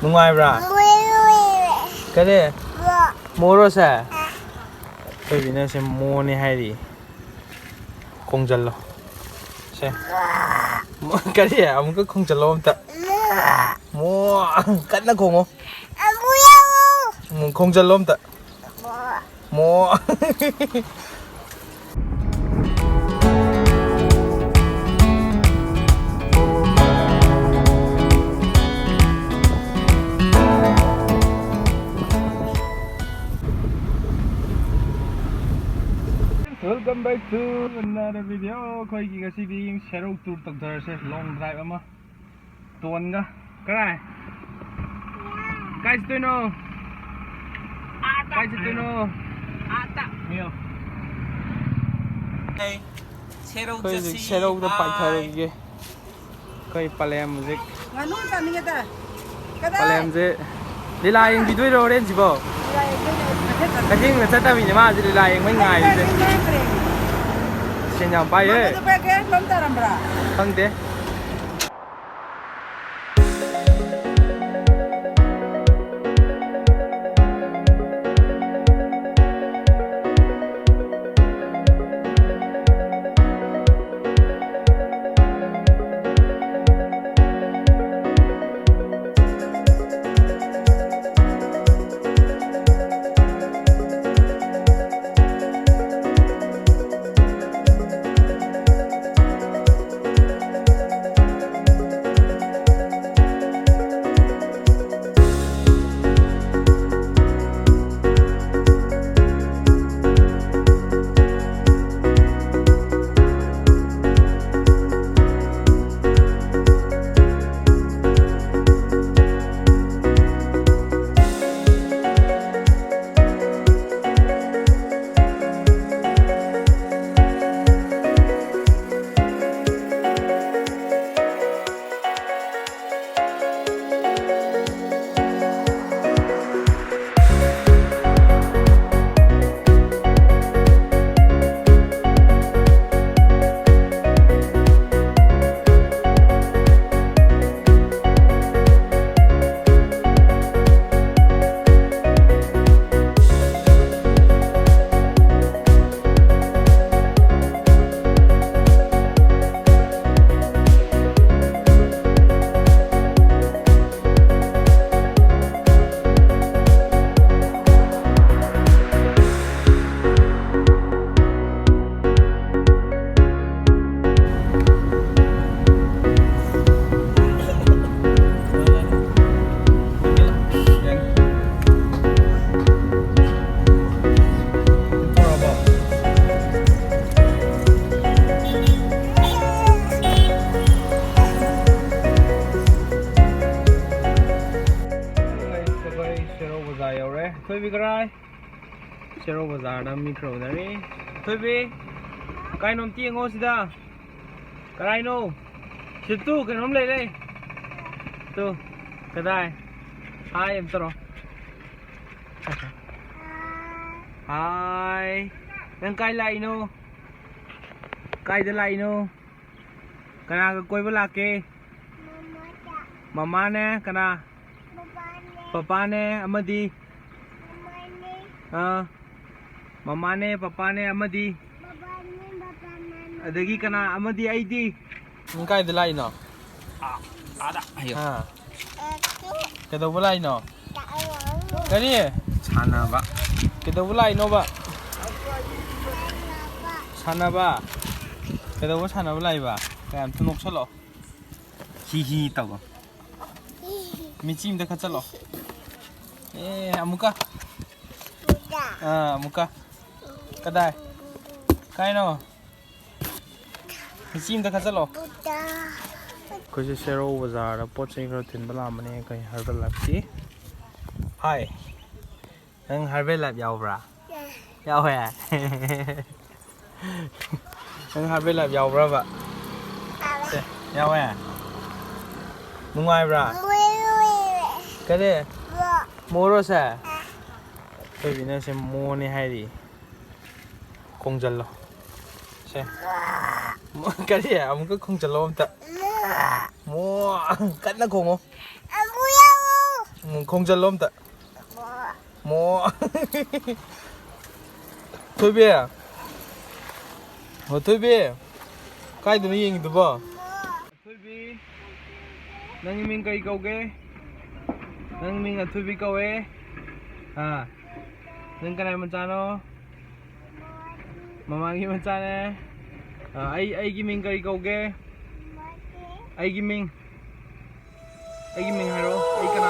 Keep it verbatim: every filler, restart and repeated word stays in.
ꯅꯨꯡꯉꯥꯏꯕ꯭ꯔꯥ? ꯀꯔꯤ? ꯃꯣꯔꯣꯁꯦ? ꯑꯩꯈꯣꯏꯕꯤꯅ ꯁꯦ ꯃꯣꯅꯦ ꯍꯥꯏꯔꯤ꯫ ꯈꯣꯡꯖꯜꯂꯣ꯫ ꯁꯦ꯫ ꯀꯔꯤ? ꯑꯃꯨꯛꯀ ꯈꯣꯡꯖꯜꯂꯣ ꯑꯝꯇ꯫ ꯃꯣ꯫ ꯀꯟꯅ ꯈꯣꯡꯉꯣ꯫ ꯎꯝ, ꯈꯣꯡꯖꯜꯂꯣ ꯑꯝꯇ꯫ ꯃꯣ꯫ Welcome back to another video. ꯑꯩꯈꯣꯏꯒꯤ ꯉꯁꯤꯗꯤ ꯁꯦꯔꯧ tour ꯇꯧꯊꯔꯁꯦ, long drive ꯑꯃ꯫ ꯇꯣꯟꯒ꯫ ꯀꯔꯥꯏ? ꯀꯥꯏ ꯆꯠꯇꯣꯏꯅꯣ? ꯀꯥꯏ ꯆꯠꯇꯣꯏꯅꯣ? ꯃꯤꯌꯣ꯫ ꯑꯩꯈꯣꯏ ꯍꯧꯖꯤꯛ ꯁꯦꯔꯧꯗ ꯄꯥꯏꯊꯔꯨꯒꯦ꯫ ꯑꯩꯈꯣꯏ ꯄꯂꯦꯝ ꯍꯧꯖꯤꯛ꯫ ꯉꯥꯅꯨ ꯆꯥꯅꯤꯡꯉꯦꯗ꯫ ꯀꯗꯥꯏ? ꯄꯂꯦꯝꯁꯦ ꯂꯤꯂꯥ ꯌꯦꯡꯕꯤꯗꯣꯏꯔꯣ ꯍꯣꯔꯦꯟꯁꯤꯕꯣ? ꯂꯤꯂꯥ ꯌꯦꯡꯗꯣꯏꯅꯦ꯫ ꯀꯩꯊꯦꯜ ꯆꯠꯇꯣꯏꯅꯦ꯫ ꯀꯩꯊꯦꯜꯒ ꯆꯠꯇꯕꯤꯅꯦ ꯃꯥ ꯍꯧꯖꯤꯛ ꯂꯤꯂꯥ ꯌꯦꯡꯕꯩ ꯉꯥꯏꯔꯤꯁꯦ꯫ ꯀꯩꯊꯦꯜ ꯆꯠꯇꯣꯏꯅꯦ꯫ ꯁꯦꯟ ꯌꯥꯝ ꯄꯥꯏꯌꯦ꯫ ꯃꯥꯅ ꯂꯨꯄꯥ ꯀꯌꯥ ꯂꯣꯝ ꯇꯥꯔꯝꯕ꯭ꯔꯥ? ꯈꯪꯗꯦ꯫ ꯊꯣꯏꯕꯤ ꯀꯔꯥꯏ? ꯁꯦꯔꯧ ꯕꯖꯥꯔꯗ ꯃꯤ ꯈꯔ ꯎꯅꯔꯤ꯫ ꯊꯣꯏꯕꯤ, ꯀꯥꯏꯅꯣꯝꯇ ꯌꯦꯡꯉꯣ ꯁꯤꯗ꯫ ꯀꯔꯥꯏꯅꯣ? ꯁꯤꯠꯇꯨ ꯀꯩꯅꯣꯝ ꯂꯩꯔꯦ꯫ ꯇꯨ, ꯀꯗꯥꯏ? ꯍꯥꯏ ꯑꯝꯇꯔꯣ꯫ ꯍꯥꯏ꯫ ꯅꯪ ꯀꯥꯏ ꯂꯥꯛꯏꯅꯣ? ꯀꯥꯏꯗ ꯂꯥꯛꯏꯅꯣ? ꯀꯅꯥꯒ ꯀꯣꯏꯕ ꯂꯥꯛꯀꯦ? ꯃꯃꯥꯅꯦ, ꯀꯅꯥ? ꯄꯄꯥꯅꯦ, ꯑꯃꯗꯤ? ꯑꯥ, ꯃꯃꯥꯅꯦ, ꯄꯄꯥꯅꯦ, ꯑꯃꯗꯤ? ꯑꯗꯒꯤ ꯀꯅꯥ? ꯑꯃꯗꯤ ꯑꯩꯗꯤ? ꯅꯪ ꯀꯥꯏꯗ ꯂꯥꯛꯏꯅꯣ? ꯑꯥ, ꯑꯥꯗ꯫ ꯑꯥ꯫ ꯀꯩꯗꯧꯕ ꯂꯥꯛꯏꯅꯣ? ꯀꯔꯤ? ꯁꯥꯟꯅꯕ꯫ ꯀꯩꯗꯧꯕ ꯂꯥꯛꯏꯅꯣꯕ? ꯁꯥꯟꯅꯕ꯫ ꯀꯩꯗꯧꯕ ꯁꯥꯟꯅꯕ ꯂꯥꯛꯏꯕ? ꯀꯌꯥꯝ ꯊꯨ ꯅꯣꯛꯁꯜꯂꯣ꯫ ꯍꯤ ꯍꯤ ꯇꯧꯕ꯫ ꯃꯤꯆꯤ ꯑꯝꯇ ꯈꯠꯆꯜꯂꯣ꯫ ꯑꯦ, ꯑꯃꯨꯛꯀ꯫ ꯑꯥ, ꯑꯃꯨꯛꯀ꯫ ꯀꯗꯥꯏ? ꯀꯥꯏꯅꯣ? ꯃꯤꯆꯤ ꯑꯝꯇ ꯈꯠꯆꯜꯂꯣ꯫ ꯑꯩꯈꯣꯏꯁꯦ ꯁꯦꯔꯧ ꯕꯖꯥꯔꯗ ꯄꯣꯠ ꯆꯩ ꯈꯔ ꯊꯤꯟꯕ ꯂꯥꯛꯑꯝꯕꯅꯦ, ꯑꯩꯈꯣꯏ ꯍꯔꯕꯦꯜ ꯂꯥꯏꯐꯀꯤ꯫ ꯍꯥꯏ꯫ ꯅꯪ ꯍꯔꯕꯦꯜ ꯂꯥꯏꯐ ꯌꯥꯎꯕ꯭ꯔꯥ? ꯌꯥꯎꯋꯦ꯫ ꯅꯪ ꯍꯔꯕꯦꯜ ꯂꯥꯏꯐ ꯌꯥꯎꯕ꯭ꯔꯕ? ꯁꯦ, ꯌꯥꯎꯋꯦ꯫ ꯅꯨꯡꯉꯥꯏꯕ꯭ꯔꯥ? ꯀꯔꯤ? ꯃꯣꯔꯣꯁꯦ? ꯑꯩꯈꯣꯏꯕꯤꯅ ꯁꯦ ꯃꯣꯅꯦ ꯍꯥꯏꯔꯤ꯫ ꯈꯣꯡꯖꯜꯂꯣ꯫ ꯁꯦ꯫ ꯃꯣ-, ꯀꯔꯤ? ꯑꯃꯨꯛꯀ ꯈꯣꯡꯖꯜꯂꯣ ꯑꯝꯇ꯫ ꯃꯣ-, ꯀꯟꯅ ꯈꯣꯡꯉꯣ꯫ ꯎꯝ, ꯈꯣꯡꯖꯜꯂꯣ ꯑꯝꯇ꯫ ꯃꯣ-꯫ ꯊꯣꯏꯕꯤ꯫ ꯍꯣ, ꯊꯣꯏꯕꯤ꯫ ꯀꯥꯏꯗꯅꯣ ꯌꯦꯡꯉꯤꯗꯨꯕꯣ? ꯑꯊꯣꯏꯕꯤ, ꯅꯪꯒꯤ ꯃꯤꯡ ꯀꯔꯤ ꯀꯧꯒꯦ? ꯅꯪ ꯃꯤꯡ ꯑꯊꯣꯏꯕꯤ ꯀꯧꯋꯦ꯫ ꯑꯥ, ꯅꯪ ꯀꯅꯥꯏ ꯃꯆꯥꯅꯣ? ꯃꯃꯥꯒꯤ ꯃꯆꯥꯅꯦ꯫ ꯑꯥ, ꯑꯩ, ꯑꯩꯒꯤ ꯃꯤꯡ ꯀꯔꯤ ꯀꯧꯒꯦ? ꯑꯩꯒꯤ ꯃꯤꯡ, ꯑꯩꯒꯤ ꯃꯤꯡ ꯍꯥꯏꯔꯛꯑꯣ꯫ ꯑꯩ ꯀꯅꯥ